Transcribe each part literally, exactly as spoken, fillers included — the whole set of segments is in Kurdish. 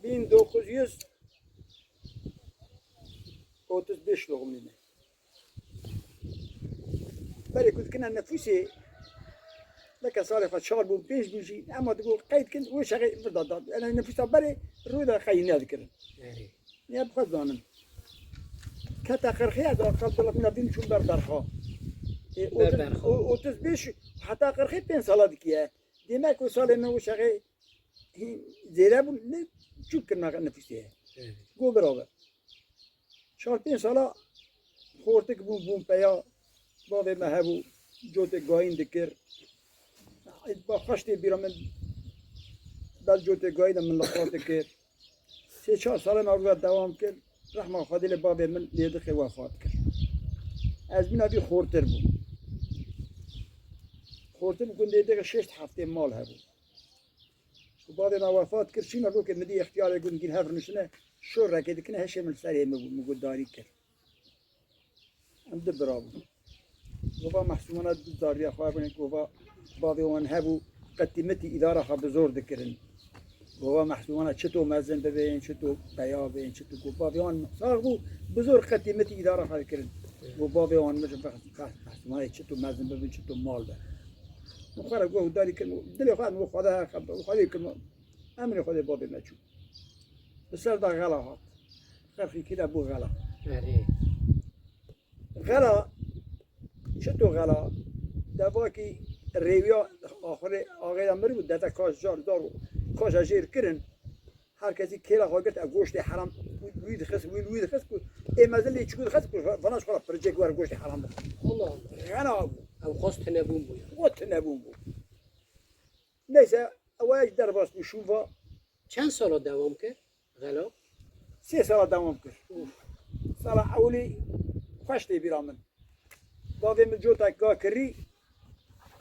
Bin dokuz yüz otuz beş doğumluyum. Belê ku dikine nefûsê, neke salê xwe çar bû, pênc bû jî, ema digo qeyd kin, wê şexê vir da dan. Ene nefûsa berê rû de xeyî nedikirin. Erê. Niye bi xwe zanin. Kete qirxiya da, qeyd bila mina bin çûn ber berxa. E, Ber otuz, berxa. o-, otuz beş heta qirxê pênc sala dikiye. Demek ku salê min wê şexê hî zêde bûn, ne çûk kirina nefûsê. Erê. Go birabe. Çar pênc sala xortik bû, bûn peya. Bavê me hebû, cotê gayîn dikir. Ba xweş tê bîra min, ber cotê gayî de min li xwe dikir. Sê çar sala me wisa dewam kir. Rehma Xwedê li bavê min lê dixê wefat kir. Ez bîna vî xortir bûm. Xortir bû, gundê dixê şeşt heftê mal hebû. Ku bavê me wefat kir, çîna gotê min dî ixtiyarê gund gîn hev rûniştine, şorekê dikine heşê min serê min bû, min got darî kir. Em du bira bûn. Gova Mehsûmana du dariya xwe bûne, gova bavê wan hebû, qetî mitî îdara xwe bi zor dikirin. Gova Mehsûmana çito mezin bibên, çito peya bên, çito ku bavê wan sax bû, bi zor qetî mitî îdara xwe dikirin. Ku bavê wan mijin Mehsûmana çito mezin bibin, çito mal be. Min xwe re got darî kirin, dilê xwe min Xwedê, Xwedê kirin, emrê Xwedê bavê me çû. Bi ser de xela hat. Xerxî kire bû xela. Erê. Xela, çito xela, devakî rêwiya axirê axêra mir bû, dete kaş car dar û kaşa jêr kirin. Her kesî kêla xwe girt, ev goştê heram, wî, wî dixist, wî, wî dixist ku ê mezin lê çikû dixist ku vana ji xwe re pircek were goştê heram dixist. Allah Allah. Xela bû. Ew xwest tinebûn bû ya. Xwest tinebûn bû. Neyse, ew ji derbas bû, şûn va. Çend sala dewam kir? Xela? Sê sala dewam kir. Uf. Sala ewilî xweş tê bîra min. Bavê min cotek ga kirî,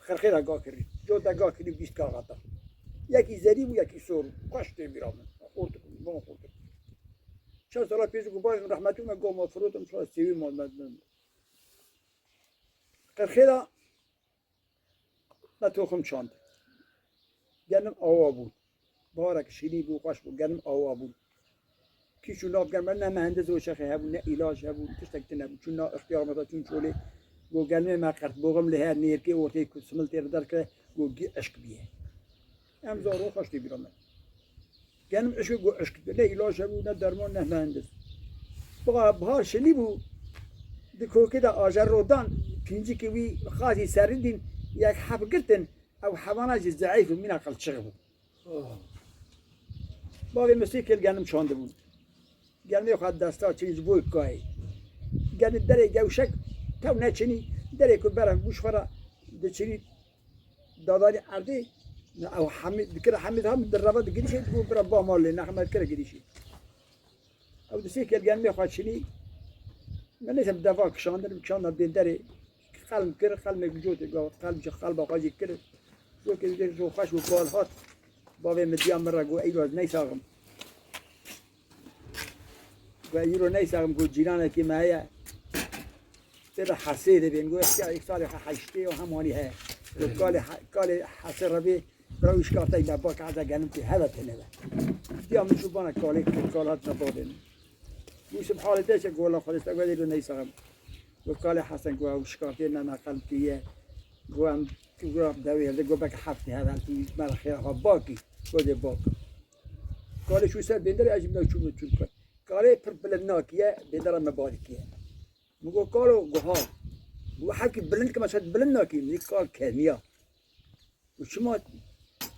xirxê de ga kirî. Cotek ga kirî bîst ka hata. Yekî zerî bû, yekî sor bû. Xweş tê bîra min. Xortik bû, bon xortik. Çend sala pêş ku bavê min rehmetî bû, me ga ma firotin, çar sêwî mal me, me. Xirxê de Me toxim çand. Genim awa bû. Baharek şîrî bû, xweş bû. Genim awa bû. Kî çû nav genim, ne mehendiz û şexê hebû, ne îlac hebû, tiştek tune bû. Çûn na ixtiyar me de çûn çolê. Go genimê me qert, boxim lê her nêrkê ortê ku simil tê bi derkeve, go gî eşk bîye. Em zor û xweş tê bîra me. Genim eşkê ku eşk ne îlaç hebû, ne derman, ne mehendis. Biha bihar şilî bû, di kokê de ajer rodan, pîncikê wî xazî serî dîn, yek heb girtin, ew hebana jî zeîf û mîna qilçix bû. Oh. Bavê min sê kêl genim çandibûn. Genimê xwe desta çinî ji bo kayê. Genî derê gewşek tew neçinî, derê ku berek bû ji xwe re diçinî, dadarî erdê, ew hemî, dikir hemî de hemî direve digirîşê, dibû bira ba malê, nexme dikir girîşê. Ew di sê kêl genimê xwe çinî, min neyse bi deva kişandin, kişandin bên derê, qelm kir, qelmê ku cotê got, qelm ji qelba xwe jî kir. Cotê jî xweş û kal hat. Bavê min diya min re got, eywa ez neysaxim. Got, îro neysaxim, got, cîranekî me heye. Tê de hesê dibên, got, ya yek salê xwe heştê û hem wanî heye. Got, kalê he-, kalê hesê re bê, bira wî şikatey me bak, eza genim tê heve têne be. Diya min çû bana kalê kir, kal hat me bavê min. Yusuf halê te çe, got, la xwedê te, got, îro neysaxim. Got, kalê Hesen, got, ew şikatê me, me qelb kiriye. Got, em, got, dewê hevde, got, belkî heftê hevde, tu me re xêra xwe bakî. Got, dê bak. Kalê çû ser bênderê, ez jî me çû, çû. Kalê pir bilind nakiye, bêndera me barikiye. Min got, kalo, got, ha. Got, hekî bilind kime, çet bilind nakî, min kal kemiya. Û çima?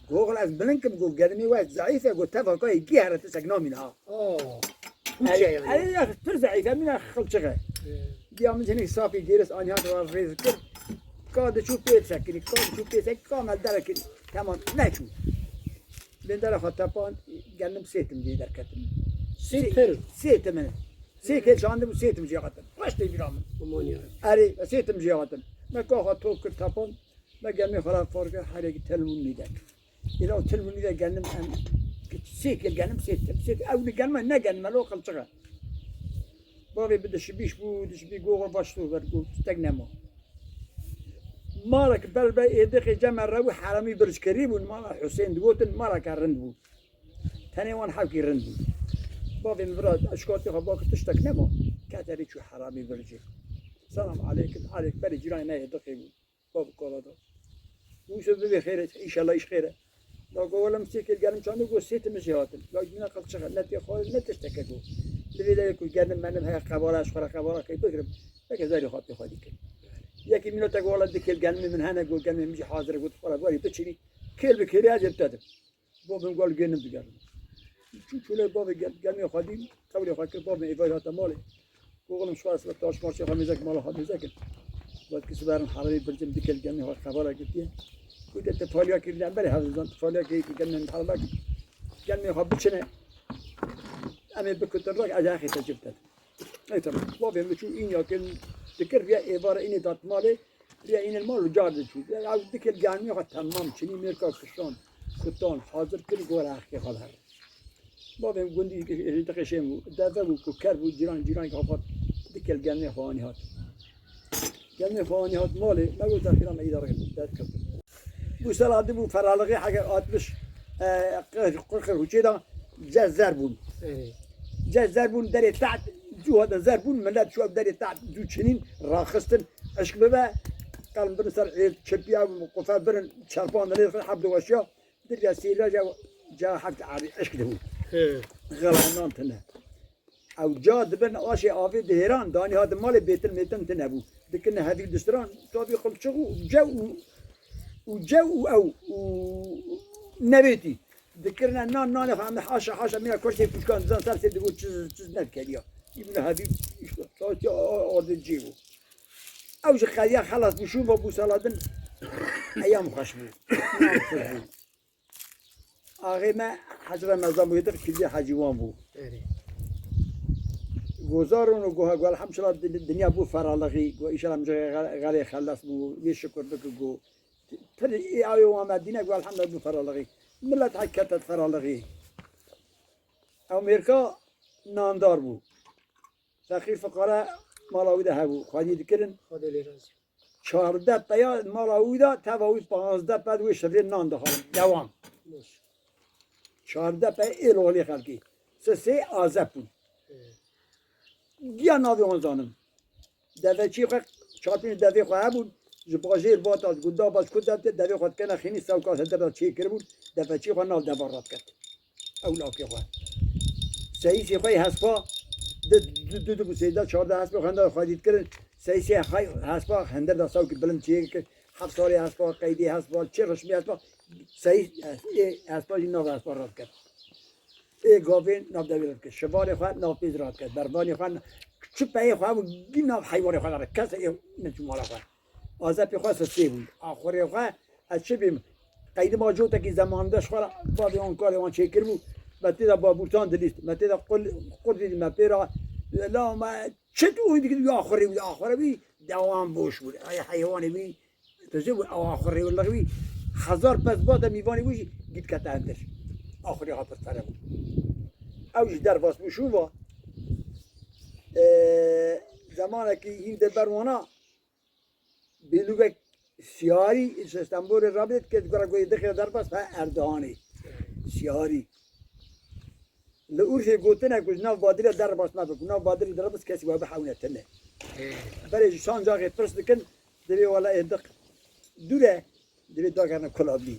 Got, oxil ez bilind kim, got, genimê we zeîf e, got, teva kayê gî here tiştek namîne ha. Oh. Erê, erê, ya pir zeîf e, mîna xilçix e. Diya min hinek sapî gêris anî hat, wa rêz kir. Ka diçû pê sekirî, ka diçû pê sekirî, ka me dere kirî. Temam, neçû. Bêndera xwe tepan, genim sê tim jê derketim. Sê tim? Sê tim. Sê kêl çandibû, sê tim jê hatim. Xweş tê bîra min. Aman ya. Erê, sê tim jê hatim. Me ka xwe top kir tepan. Me gemê xwe re far kir, herêkî telbûn nîde. Îla telbûn nîde genim em, sê kêl genim sê tim, sê tim. Ew di genim ne genim, lo qilçixe. Bavê bi dişibîş bû, dişibî goxo baş tu ver, got, tek nema. Malek ber be êdixê cem me re bû, heramî birckerî bûn, mala Husên digotin, maleke rind bû. Tenê wan hewkî rind bû. Bavê min vira eşkatê xwe bak tiştek nema. Kete rê çû heramî vircê. Selam aleykum, aleyk berê cîranê me hê diqê bû. Bav kala da. Wisa bibê xêr e, înşallah îş xêr e. Da go wele min sê kêl genim çandê go sê tim jê hatin. Ya jî min qal çixe, ne tê xwe, ne tişteke go. Li vê derê ku genim menim heye qebala, ji xwe re qebala key bigirim. Belke zerê xwe pê xwe dî kir. Yekî mîna te go wele di kêl genimê min hene go genimê min jî hazir e go tu xwe re warî biçînî. Kêl bi kêlê ez ê bitedim. Bo min gol gênim digerim. Çû çûlê bavê gel-, gelmê xwe dî, qewlê xwe kir, bavê êvarî hate malê. Oğlum şu esme taş marşê xwe mêzek mala xwe mêzekin. Wet ki siberin harabî bircim dikel gelmê xwe qebala girtiye. Ku de te faliya kirî em berê hevzan te faliya kirî ki gelmê min harabak. Gelmê xwe biçine. Em ê bikutin rak ez hexê te cib te. Ey tamam. Bavê min çû înya kirin dikir riya êvara înê dat malê. Riya înê mal û car diçû. Ew dikir gelmê xwe temam çinî mêrka kişan, kutan, hazir kir gora hexkê xwe dihere. Bavê min gundî ji diqê şên bû. Deve bû ku ker bû, cîran, cîran ki xwe dikir gelmê xwe anî hat. Gelmê xwe anî hat malê, me got zexîra me îdare kir, dest kir. Bû sela dibû feralixê heke altmış, e, qir, qir, qir huçê de ce zer bûn. Ê. Ce zer bûn, derê teht, cû hate zer bûn, millet şu ev derê teht, cû çinîn, raxistin, eşk bibe, qelm birin ser êl, çirpiya, qufe birin, çerpan dilê xwe heb diweşiya, dirya sêra ce, ce heft erî eşk dibû. Ê. Xelanan tine. Ew ca dibin aşê avê dihêran, danî hatin malê bêtin mêtin tine bû. Dikirine hevî distiran, tavî qilçix û cew û, û cew û ew û nebêtî. Dikirine nan, nanê xwe em haşa haşa mîna koştê pûşkan dizan ser sê digot çiz, çiz nedikeriya. Îmîna hevî işte, saçya ordê cî bû. Ew ji qeriya xelas bû, şûn ve bû saladin. Eyam xweş bû. Nan xweş bû. Axê me Hecî Remezan bû, yedir kilî Hecî wan bû. Erê. Go zar û go, go elhemdulillah din-, dinya bû feralixî, go înşallah min ji xelê xelas bû, wê şukur bike go. Pir ê awê wan me dîne go elhemdulillah bû feralixî. Millet hek kete feralixî. Ew mêrka nandar bû. Feqîr fiqare mala wî de hebû, xwedî dikirin. Xwedê lê razî. Çardeh peya mala wî de, teva wî panzdeh ped wê şirê nan dixwarin. Dewam. Baş. Çardeh pey ê lolê xelkê. Sisê azeb bûn. Ê. Giya navê wan zanim. Deveçî xwe, çapên devê xwe hebûn. Ji bajêr bata, ji gunda baş ku devtê, devê xwe dikene xînî sewka hender de çêkiribûn. Deveçî xwe nav deva radiket. Ew lawkê xwe. Seyîsê xwe yê hespa di, di, di, di bû sêda çardeh hespa xwe hender xwe dît kirin. Seyîsê xwe hespa hender da sawkî bilind çêkir. Heft salê hespa, qeydê hespa, çi rişmê hespa. Seyîs, ê, hespa jî nav hespa radiket. Ê gavên nav devê radiket. Şivarê xwe nav pêz radiket. Bervanê xwe na-, çi peyê xwe bû, gî nav heywanê xwe radiket. Kes ê neçû mala xwe. Azepê xwe sisê bû. Axurê xwe ez çi bêm? Qeydima cotekî zemaninde ji xwe re bavê wan karê wan çêkiribû. Me tê de babûrtan dilîst. Me tê de qul, qur dît me pê re. La me çi tu wî dikir wî axurê wî, axurê wî dewam boş bû. Ay heywanê wî, tu zê bû ew axurê wî lix wî. Hezar pez bate mîvanê wî jî gît kete endir. Axurê xwe pir fere bû. Ew ji derbas bû şûn va. Ee, zemanekî hîn de ber wana Bêlûvek siyarî ji Stenbolê rabêt, ket gura goyê dixê derbas be Erdoganê. Siyarî. Li Urfê gotine ku ji nav badirê derbas mebe, ku nav badirê derbas kesî we bihewne tine. Ê. Berê ji sancaxê pirs dikin, divê wela ê diq dûr e, divê dagerne Kulablî.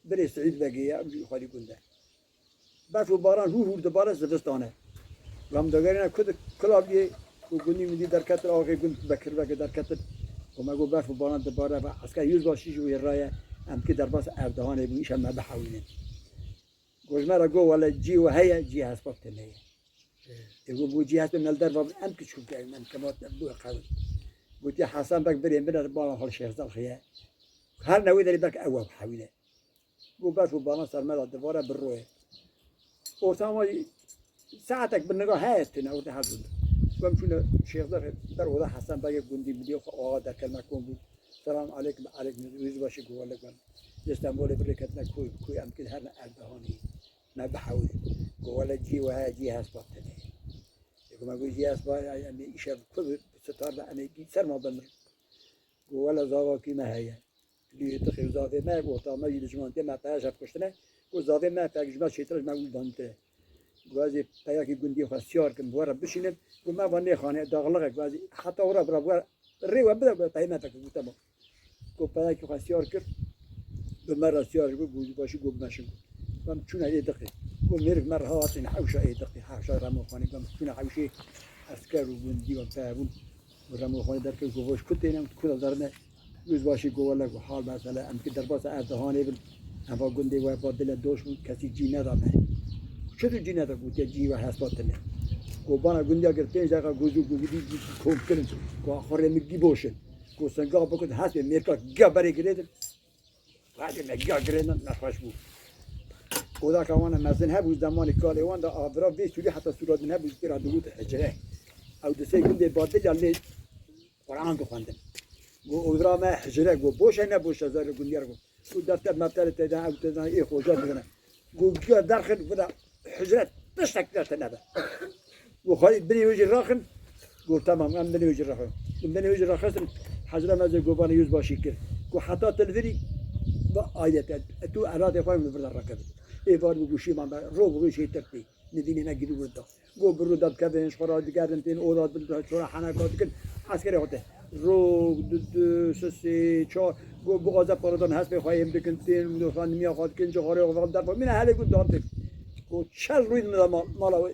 Birê Seîd Begê ye, em jî xwedî gund e. Berf û baran hûr hûr dibare, zivistan e. Lam dagerîna ku di Kulabliyê û gundî min dî derketin, axê gund Bekir Begê derketin. Û me got berf û baran dibare, ve esker yüzbaşı jî wê raye, em ki derbas Erdoganê bû, îşa me bihewînin. Got ji me re got, wele cî we heye, cî hespa tune ye. Ê got, bû cî hespa me li derva bin, em ki çû bikerin, em kema bû qewil. Gotiye Hesen Beg birê min e, bala xwe li Şêxzal xiye. Her newê derê belke ew we bihewîne. Got berf û baran ser me de divare bi royê. Orta ma saetek bi niga heye tune orta her gund. Got em çûne Şêxzexê ber oda Hesen Begê gundî bidî xwe awa derket me kom bû. Selam aleykum, aleykum, yüzbaşı got wele got. Li Stenbolê birê ketine kuy, kuy em kir herne Erdoganî. Me bihewî. Got wele cî we heye, cî hespa tune. Ê got me got cî hespa, em ê îşev ku bi sitar de em ê ser ma bimir. Got wele zava kî me heye. Lî tixê û zavê me, ortaxa me jî dijman tê, me peya ji hev kuştine. Got zavê me pek ji me çêtir e, ji me wî danîtire. Go ez ê peyakî gundiyê xwe siyar kim, bi we re bişînim. Go me va nêxane, daxilixek, go ez ê heta we re bira, we rê we bide, go peyê me veke, go temam. Go peyakî xwe siyar kir, bi me re siyar kir, go ji başî go bimeşin. Go em çûne Êdiqê. Go mêrik me re hatin hewşa Êdiqê, hewşa Remoxanê. Go em çûne hewşê esker û gundî ve peye bûn. Remoxanê derkevî, go ji ku têne, ku de derine. Yüzbaşî go wele, go hal mesele, em ki derbasa Erdoganê bin. Em va gundê we Badile doş bûn, kesî cî neda me. Çi tu cî neda, gotiye cî we hespa tine. Go bana gundiya kir, pênc deqa go zû, go gidî, go kom kirin. Go axurê min gî boşin. Go singa bikut, hespê mêrka giya berê girêdin. Radê me giya girêdin, nexweş bû. Odaka wan e mezin hebû, zemanê kalê wan de avira vê sûrî heta sûra din hebû, pêra digot hicre. Ew di sê gundê Badilya lê Quran dixwendin. Go odra me hicre, go boş e ne boş e, zerre gundiyar go. Go defter mefterê têdan, ew têdan, ê xoca didine. Go giya derxin, bira hicre, tiştek deste nebe. Go xwedî binê wê jî raxin. Go temam, em binê wê jî raxin. Em binê wê jî raxistin, hecre mezê go bana yüzbaşî kir. Go heta tu li virî, ba ailete, tu eladê xwe li vir de rakevin. Ê var bi guşî man be, ro bi roj hê tirtî. Nivînê me gidî wir da. Go bi rû de dikevin, ji xwe re digerin, tên oda bin, çora heneka dikin. Eskerê xwe te. Rok, du, du, sê, sê, çar. Go bixwaze parodan hespê xwe yêm dikin, tên, xanimiya xwe dikin, cixarê xwe derxwe. Mine helê got dan têk. Go çel rûyî min de ma-, mala wê,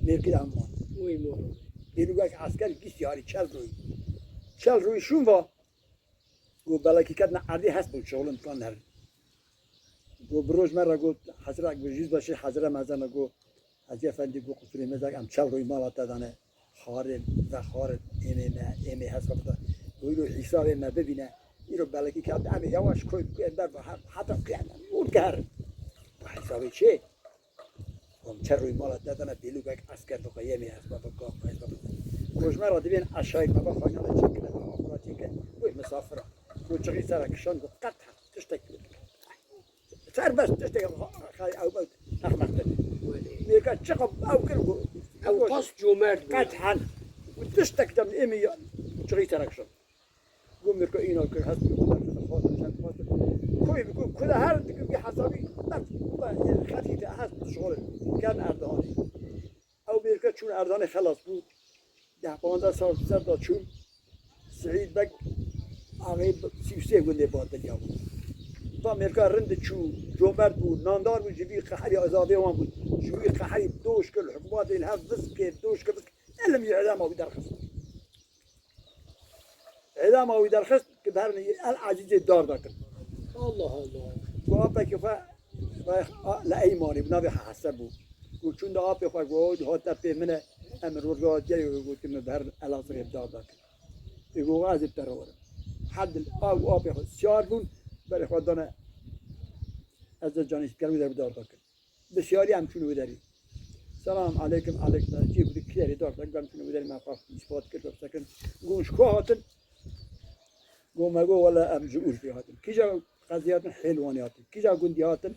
mêrkî de em van. Wî moro. Dêlûgek esker gîst yarî çel rûyî. Çel rûyî şûn va. Go belekî ketine erdê hesp û şixulin kan her. Go bi roj me re got, hecrek bi yüzbaşî hecre mezene go, Hecî Efendî, go, qusurê me zek, em çel rûyî mala te dane, xarin, vexarin, êmê me, êmê hesabda. Go, îro hîsabê me bibîne, îro belekî ket, em ê yawaş koy, koy, em ber, heta qiyamet, û digerin. Go, hîsabê çi? Go, em çel rûyî mala te dane, bêlûgek esker bixwe, yemê hesaba bike, hesaba bike. Go, ji me re dibên eşayî, me va xwe nane çêkine, me va xwe çêke, go, misafir e. Go, çixî sere kişand, go, qet tiştek. Serbest tiştek xay ew ew nexmextin. Mêrka çiqa ew kir, go, ew qas comert bû. Qet hen. Tiştek dem êmî ya, çixî sere kişand. Go mêrka îna kir, hest bi xwe kir, xwe kir, xwe kir. Koy bi koy, kula her dikir bi hesabî, bes, xefîfe, hest bi şixulin. Ken Erdoganê. Ew mêrke çûn Erdanê xelas bû. Deh panzdeh sal ser da çûn. Siîd Beg axê sî û sê gundê Badilya bû. Va mêrka rind çû, comert bû, nandar bû, ji vî qeherî azadê wan bû. Ji wî qeherî doş kir, hikûmetê li hev viz kir, doş kir, viz kir. Elim îdama wî derxist. Îdama wî derxist, ki berin El Ezîzê dar dakin. Allah Allah. Go apekî xwe, li Eymanê, bi navê Hese bû. Go çûn da apê xwe, go, hat te pê min e, em rojga hatiye, go, gotin min berin Elazığê dar dakin. Ê go, ez ê bi te re werim. Hel dil a û apê xwe siyar bûn, berê xwe dane, ez de canî kerim wî der bi dar dakin. Bi siyarî em çûn wê derî. Selam aleykum, aleykum selam. Çi bû, kî derê dar, em çûn wê derî, me xwe îspat kir, xwe sekin. Go ji ku hatin? Go me go, wele em ji Urfê hatin. Kîja qezî hatin? Hêlwanê hatin. Kîja gundî hatin?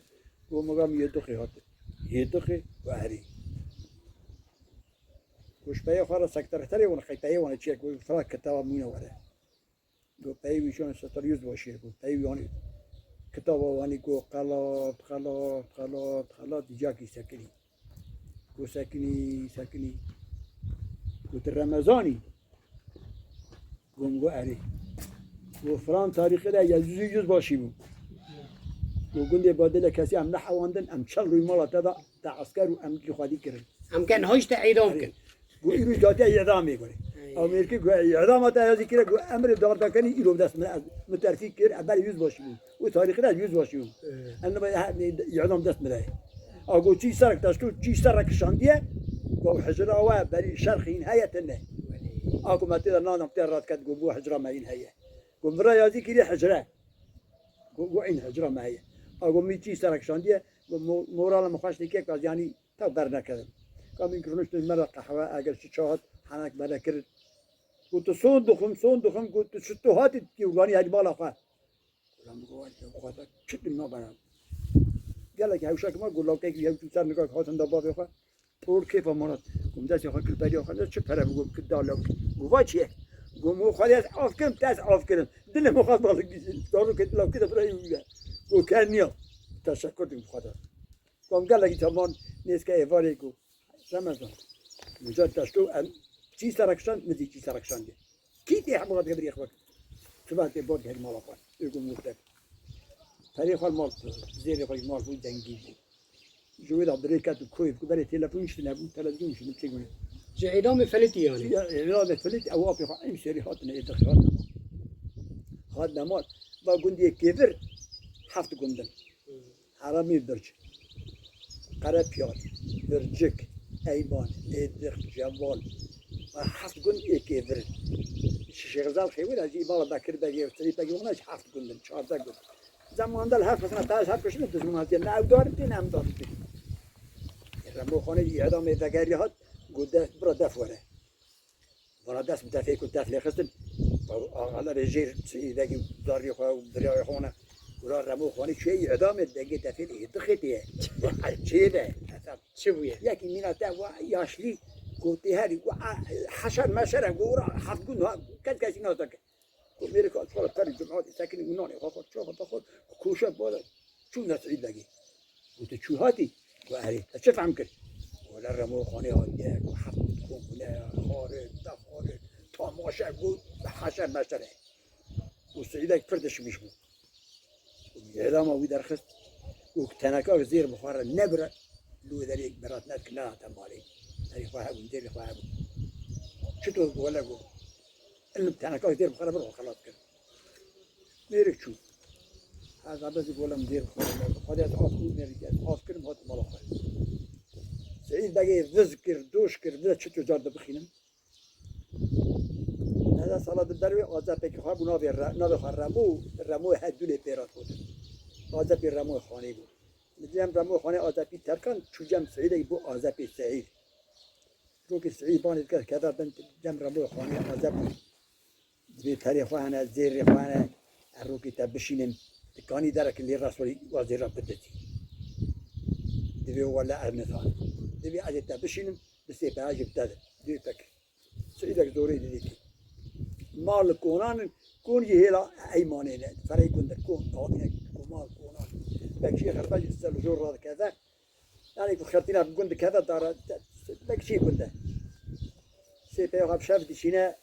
Go me go em Yêdixê hatin. Yêdixê, go erê. Go ji peyê xwe re sekreterê wan, qey peyê wan çi ye? Go filan kitaba mûne were. Go peyê wî şûn setar yüzbaşî ye, go peyê wî anî kitaba wanî, go qelat, qelat, qelat, qelat, dîcakî sekinî. Go sekinî, sekinî. Go tu Remezanî? Go min go erê. Go filan tarîxê de ez yüz, yüzbaşî bûm. Go gundê Badêle kesî em nehewandin, em çel rûyî mala te da, te esker û em gî xwedî kirin. Em ken haş te îdam kin. Go îro hatiye îdamê gore. Ew mêrkî go îdama te yazî kire, go emrê dardakenî îro dest min, ez min terfî kir, ez berê yüzbaşî bûm. Û tarîxê de ez yüzbaşî bûm. Em ne îdam dest min de. A go çî serek te, tu çî serek şandiye, go hicra we berî şerxîn heye tine. A go me tê de nanam te rat ket, go bu hicra me yîn heye. Go min re yazî kiriye hicre. Go, go în hicra me heye. A go min çî serek şandiye, go mo-, morala min xweş dike, ez yanî Tev bernekevin. Ka min rûniştin me re qehwe, eger çi çahat henek me re kirin. Got, tu son dixwim, son dixwim, got, tu çi tu hatî kî û ganî herî mala xwe. Gulam got, xwata çi tu nabera. Gelek hewşek ma, got, lawkek yew tu ser nikak hatin da bavê xwe. Por kêfa Murat. Gum destê xwe kir beriya xwe, çi pere bû, got, kir da lawk. Got, va çi ye? Got, mo xwe ez af kirim, te ez af kirim. Dilê mo xwe balık gizli. Zarokê lawkê de bira yû ye. Got, ker niya. Teşekkür dikim xwe de. Kom gelekî temam nêzke êvarê ku Remezan. Mucad taşto em çî serekşand, min zî çî serekşandî. Kî tê hemû hat hebirî xwe. Siba tê bor her mala xwe. Ê ku mûrtek. Perê xwe mal, zêrê xwe mal bû dengî bû. Ji wê de dirê ket û koyê ku berê telefon işte nebû, televizyon işte ne çêbû. Ji îdamê felitî yani. Ya, îdamê felit, ew apê xwe em serî hatine, ê dixi hatine mal. Hatine mal. Va gundiyê kêvir heft gundin. Heramî Birc, Qerepiyar, Bircik, Eyman, Êdix, Cemal. Heft gund êkê vir in. Şêxizal Xêwir ez jî mala Bekir Begê, Sirî Begê, wana jî heft gund in, çardeh gund. Zemanda li hev xisna, ta ez hev kiştin, dijmin hatiye, ne ew dar in tê, ne em dar in tê. Remo Xanê îdamê vegerî hat, got, def, bira def were. Vana dest bi defê ku def lê xistin. Axalarê jêr çi vegî zarî xwe û birayê xwe ne. Û ra Remo Xanî çûye îdamê dengê defê lê dixê tê. Çê be. Çi bûye? Yekî mîna te wa yaşlî ku tê herî wa heşer meşer e, ku ra heft gund ha kes kesî nas dike. Ku mêrik hat xwe perî cumatî sekinî û nanê xwe xwe çaxa xwe koşa bala çû ne Sîd Begî. Û tu çû hatî? Got, erê, te çi fehm kir? Got, wele Remo Xanê hatiye, got, heft got, xwe bûne, xwarin, nexwarin, tamaşe, got, heşer meşer e. Û Sîdek pir dişmiş bû. Û îdama wî derxist, û teneka zêr bi xwe re nebire, li wê derê berat nedikir, nehate malê. Herî xwe hebûn, zêrê xwe hebûn. Çito? Got, wele got, Ilim teneka zêr bi xwe re bir xwe xelas kir. Mêrik çû. Ez abezî golam zêr bi xwe re. Xwedê ez af bû, mêrik ez af kirim, hat mala xwe. Seîd Begê viz kir, doş kir, viz çi tu car dibixînim. Nede sala di dervê azepekî xwe bû navê re-, navê xwe Remo, Remo Hedûlê pê re gotin. Azepî Remo Xanê bû. Li cem Remo Xanê azepî terkan çû cem Seîdekî bû azepî Seîd. Rokê Sî banê dike keve bin cem Remo Xanê azep bû. Divê perê xwe hene, zêrê xwe hene, ez rokê te bişînim. Dikanî derekî lê resolî wa zêra biditî. Divê wele ez nizanim. Divê ez ê te bişînim, bi sê peya jî bi te de. Divê pek. Sîdek zorê didikî. Mal konan in, kon jî hêla Eymanê ne. Ferey gund e, kon, avine, komal, konan. Bekçiyê xerbe jî ser jor radikeve. Yani ku xertîna gund dikeve dara, bekçî gund e. Sê pey xwe bi şev dişîne,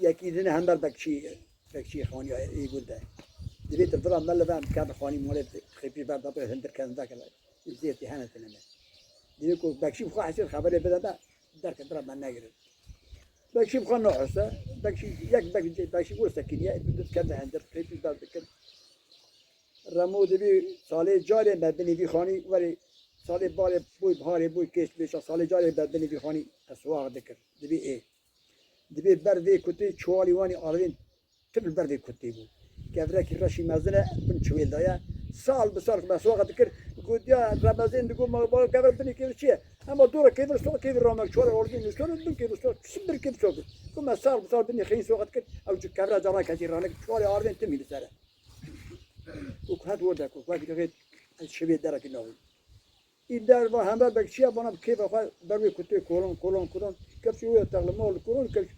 yekî dine hember bekçî, bekçî xaniya ê gund e. Divê tu vira me li ve em ken xanî malê xêpî ver da, hindir ken vekene. Zêtî hene tine me. Divê ku bekçî bi xwe hesê xeberê bide me, derke bira me negirin. Bekçî bi xwe nahese, bekçî, yek bekçî, bekçî bo sekiniye, dikeve hindir, xêpî ber dikin. Remo dibî salê carê me binê vî xanî werê salê balê boy, biharê boy, kêş bêşa salê carê me binê vî xanî qeswax dikir. Dibî ê. Dibê ber vê kutê çuwalî wanî arvên tim li ber vê kutê bû. Kevrekî reşî mezin e, bin çiwêl daye. Sal bi sal qeswax dikir. Gotiya Remezên digot, ma, ma kever binê kêvir çi ye? Hema dora kêvir sox, kêvir ramek çuwalê arvên niştore bin kêvir sox, çi bir kêvir sox. Got me sal bi sal binê xeyîn sox dikir. Ew çi kevra caran kesî ranek çuwalê arvên timî li ser e. Û ku het werde ku wek dixê ez şivê derekî navî. Î derva hember bekçiya bana bi kêfa xwe ber wê kutê kolon, kolon, kolon. Kevçî wê teqlima li kolon kevçî.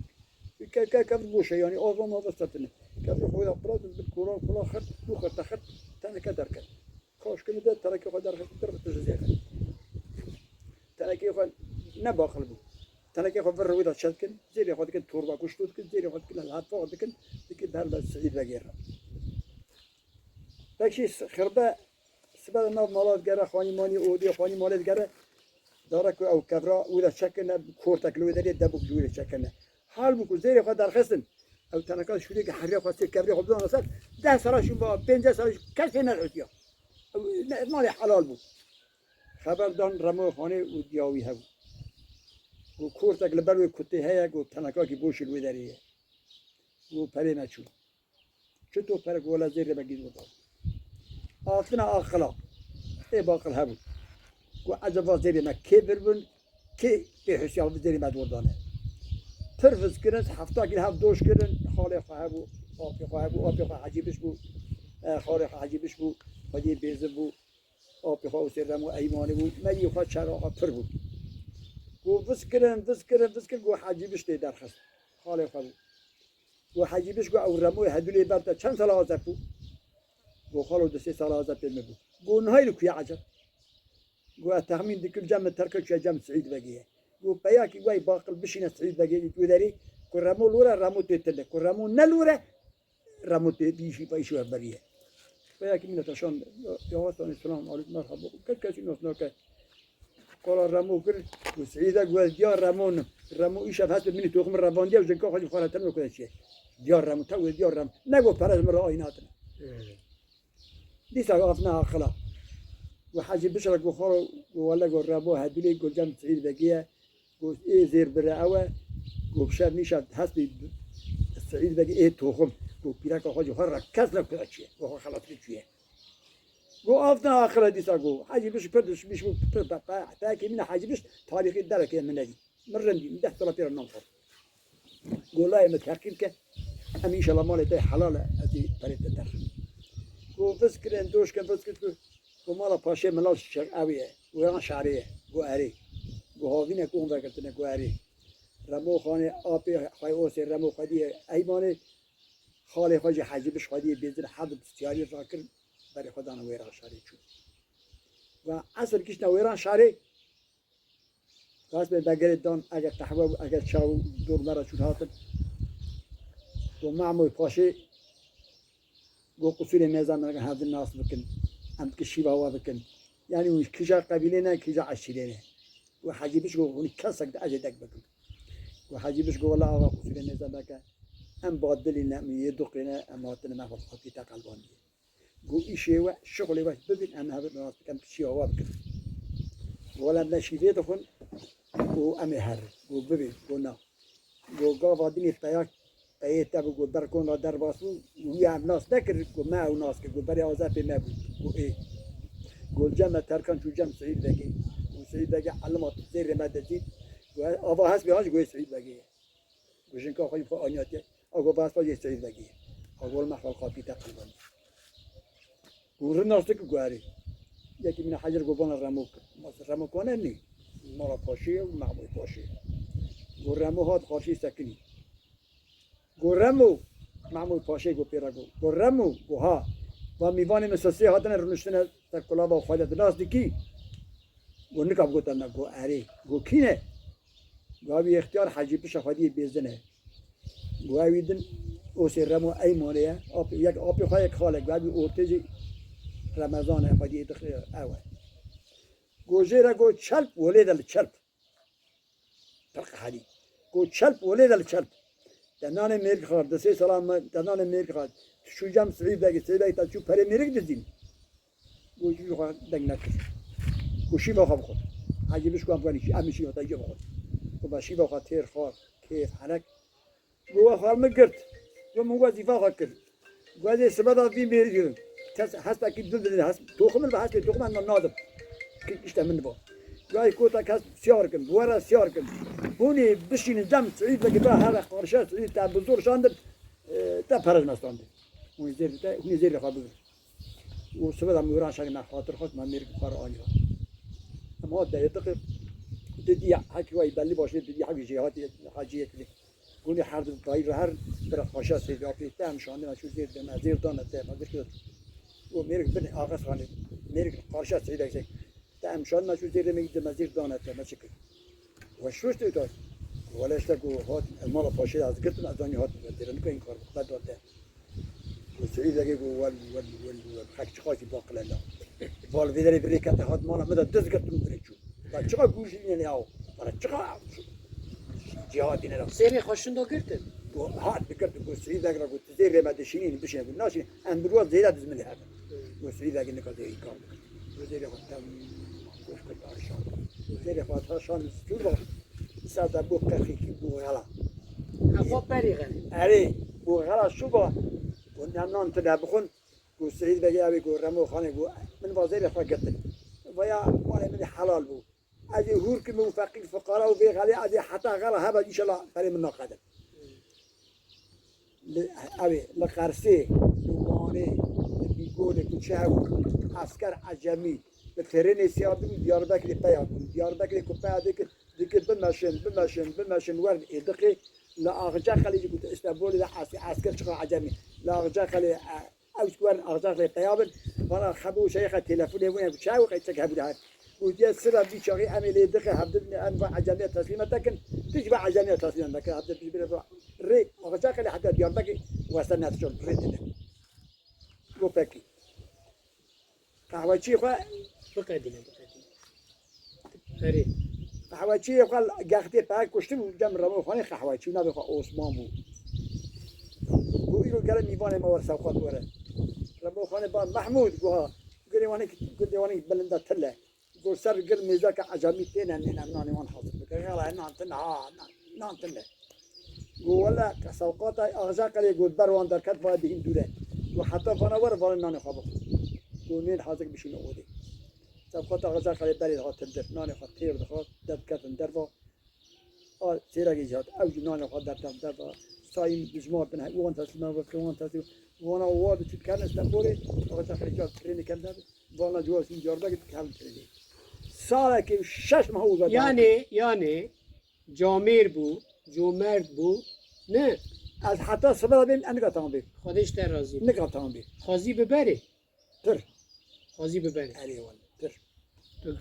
Ke, ke, kevir boş e, yanî azam azam setine. Kevir xwe da pira bin kolon, kolon xirt, du xirte xirt, teneke derket. Kaş kini de teneke xwe derxist, bir xirte ji zêre. Tenekê xwe ne baqil bû. Tenekê xwe vir wê de çet kin, zêrê xwe dikin, torba kuşto dikin, zêrê xwe dikin, helhat faq dikin, dikin ber be Sîd Begê re. Pekî xirbe sibe de nav mala digere, xanî manî odê, xanî malê digere, dare ku ew kevra wê de çekine, kortek li wê derê debûk ji wê çekine. Hal bû ku zêrê xwe derxistin, ew teneka şûrê ke heriya xwe sê kevrê xwe bidana ser, deh sala şûn ba, pênceh sala şûn, kes pê nerihûtiya. Ew ne, malê helal bû. Xeber dan Remo Xanê û diya wî hebû. Got, kortek li ber wê kutê heye, got, tenekakî boşî li wê derê ye. Got, perê me çû. Çito pere? Got, wele zêrê me gîn wurdan. Hatina aqila. Ê baqil hebû. Got, eceba zêrê me kê vir bûn, kê pê husiya zêrê me di wurdan e. Pir viz kirin, hefta kî hev doş kirin, xalê xwe hebû, apê xwe hebû, apê xwe Hecî Biş bû, e, xalê xwe Hecî Biş bû, xwediyê bêzin bû. Apê xwe Usê Remo Eymanî bû, meriyê xwe çera xwe pir bû. Got, viz kirin, viz kirin, viz kirin, got, Hecî Biş tê derxist. Xalê xwe bû. Got, Hecî Biş, got, ew Remoyê Hedûlê ber te çend sala azeb bû? Got, xalo, du sê sala azebê min bû. Got, niha li ku ye eceb? Got, ez texmîn dikim cem min terke çûye cem Sîd Begê ye. Got, peyakî wey baqil bişîne Sîd Begê wê derê, ku Remo li wir e, Remo tê tune. Ku Remo ne li wir e, Remo tê bî jî, vay jî we beriye. Peyakî min e te şand, ya, ya Hasan, selam aleykum, merhaba. Kes kesî nas nake. Qala Remo kir, got, Sîd e, got, ez diya Remo nim. Remo îşev hest bi min ê toxim revandiye û jinka xwe jî xwe re tune kute çiye. Diya Remo, te got diya Remo. Ne got perez min re ay natine. Dîsa hatine aqila. Got Hecî Bişra, got xalo, got wele, got Remo hedûlê, got cem Sîd Begê ye. Got ê zêr bire ew e. Got bi şev nîşev hestî Sîd Begê ê toxim. Got pîreka xwe jî xwe re kes nekute çiye. Got xwe xelas kir çûye. Got hatine aqila dîsa got. Hecî Bişra pir dişmiş bû, pir be, be, peyakî min e Hecî Bişra tarîxî derekê min nedî. Min rindî, min deh sala pê re nam xwar. Got layê min teqî bike, em înşallah malê te helal e, ez ê perê te derxim. Got viz kirin, doş kirin, viz kir, got, got mala paşê Milal Şex ew ye, Wêran Şarê ye, got erê. Got havîne ku hûn vegirtine, got erê. Remo Xanê apê xwey osê Remo xwediyê Eymanê, xalê xwe jî Hecî Biş xwediyê Bêzir, her du pisyarî rakir, berê xwe dana Wêran Şarê çû. Ve esir kiştine Wêran Şarê, Gaspê begerê dan, ege qehwe bû, ege çaw û dor me re çûn hatin. Got Mahmûd Paşê, got qusûrê mêza me hevdin nas bikin. Em dikin şîva wa bikin. Yanî hûn kîja qebîlê ne, kîja eşîrê ne. Got Hecî Biş, got hûn kesek de ez ê dek bikim. Got Hecî Biş, got wela axa qusûrê mêza me ke. Em badilî ne, em yê duqê ne, em hatine me xwe xapî te qelbandiye. Got îşê we, şixulê we bibin, em hev nas bikin, piçî awa bikin. Got wele me şîvê dixwin û em ê herin. Got bibê, got na. Got gava dinê peya, peyê te bû, got ber konra derbas bû, wî em nas nekir, got me ew nas kir, got berê azepê me bû, got ê. Got cem me terkan çû cem Sîd Begê. Got Sîd Begê elima zêrê me dizî. Got ava hespê han jî got Sîd Begê ye. Got jinka xwe jî xwe aniyatiye. A got vasfa yê Seyîd Begî. A got me xwe xapî te qilbandî. Got rind nas dike guherî. Yekî min Hecî got bana Remo kir. Mas Remo kone nî. Mala Paşê û Mehmûd Paşê. Got Remo hat qarşî sekinî. Got Remo. Mehmûd Paşê got pê re got. Got Remo. Got ha. Va mîvanê min sesê hatine rûniştine ser kulava xwe de. Nas dikî. Got nika bi gote me, got erê. Got kî ne? Got wî extiyar Hecî Pişa Xwediyê Bêzin e. Got wî din Osê Remo Eymanê ye. Apê, yek apê xwe yek xale. Got wî ortê jî Remezan e, Xwediyê dixê ew e. Got jê re got çelp, welê de li çelp. Pir qeherî. Got çelp, welê de li çelp. Te nanê mêrik xwar, di sê sala me, te nanê mêrik xwar. Tu çû cem Sibî Begî, Sibî Begî te çû perê mêrik dizîn. Got jî xwe deng nekir. Got şîva xwe bixwe. Hecî Biş got em şî-, em şîva te jî bixwe. Got me şîva xwe têr xwar, kêf, henek. Got we xwar min girt. Got min wezîfa xwe kir. Got ez ê sibe da vî mêrî girim. Kes hestekî dil didin, hes-, toxim min ve hestê toxim min nadim. Ki işte min dibo. Got kota kes siyar kim, were siyar kim. Hûnê bişînin dem Sibî Begî be here qarşe Sibî te bi zor şandin, e, te perez me standin. Hûnê zêr te, hûnê zêrê xwe bibin. Û sibe de Mûran şerî me xatir xwest, me mêrik xwe re aniya. Em hat derê diqi, didiya hekî wayî belli başlê, didiya hekî jêhatî haciyê kirî. Gunî her du dayî re her bira xweşa sêvî apê te em şandine çû zêr de me, zêr dane te, me gişt. Û mêrik bin axes xanê, mêrik qarşa sêvî te em şandine çû zêr de me, me zêr dane te, me çi kir? Weş weş tê. Wele işte ku hat, ez mala paşê de ez girtim, ez zanî hat, ez dêre nika inkar bixwe date. Ku Sibî Begî ku wel, wel, wel, wel, hek çiqa jî baqile la. Val vê derê birê kete hat mala min de diz girtim birê çû. Ba çiqa gûjî ne ya. Ba çiqa cihadî ne la. Zêrê xwe şindo girtin. Ku hat bigirtin ku Sibî Begî ra ku tu zêrê me dişînî bişîne ku naşî em bi wa zêre diz min hebe. Ku Sibî Begî nika zêrê kar. Wezêrê xwe tem goş kir arşan. Wezêrê xwe ta şan stûr ba. Îsa da bû qexîkî bû xela. Xwe berî xelî. Erê, bû xela şû ba. Got nemnan tine bixwin. Got Seyîd Begê ew ê got Remo Xanê got min va zêrê xwe girtin. Vaya malê min ê helal bû. Ez ê hûr kim û feqîr fuqara û vê xelê ez ê heta xela hebe înşallah perê min naqedin. Li, ew ê, li Qersê, li Wanê, li Bîgolê, tu çi hebû, esker ecemî, bi trênê siyah bûn, Diyarbekirê peya bûn. Diyarbekirê ku peya dikir, dikir bimeşin, bimeşin, bimeşin, werin Êdiqê, li Axcaqelê jî ku tu Îstenbolê de es-, esker çiqa ecemî. Li Axcaqelê, e, ew jî ku werin Axcaqelê peya bin, bana xebû şeyxe telefonê bûne, çaw qey çek hebû de her. Gotiye sira bî çaxî em ê lê dixe hevdin em va ecemiya teslîme tekin. Tu jî va ecemiya teslîme mekin hevdin bî bire va. Rê Axca Qelê heta Diyarbekir weste netişon rê tine. Go pekî. Qehweçiyê xwe Biqedîne, biqedîne. Erê. Qehweçiyê xwe gextê peyek kuştibû, dem Remoxanê qehweçî û navê xwe Osman bû. Go îro gere mîvanê me were sewqat were. Remoxanê ba Mehmûd, go ha, gurê wanê ki, gurê wanê ki bilinda tile. Go ser gir mêzeke ecemî têne nêne nanê wan hazir bike. Xela nan tine ha, nan, nan tine. Go wele sewqata Axca Qelê go ber wan derket va dihîn dûre. Go heta vana were vana nanê xwe bixwe. Go nên hazir bişîne odê. Sewqata Axca Qelê berê dihat dir. Nanê xwe têr dixwar, derketin derva. A sêrekê jî hat. Ew jî nanê xwe derket derva. Sayîn dijmar bin he. Wan teslîma bike, wan teslîma. Vana wa diçû dikevin Stenbolê. Axca Qelê ca trênê ken der. Vana cuwa sîn Diyarbekir dikevin trênê. Salekê şeş meha uza. Yani, yani camêr bû, comerd bû, ne? Ez heta sibe de bêm, ez nika tam bêm. Xwedê ji te razî be. Nika tam bêm. Xwezî biberê. Pir. Xwezî biberê. Erê wele, pir. Tu,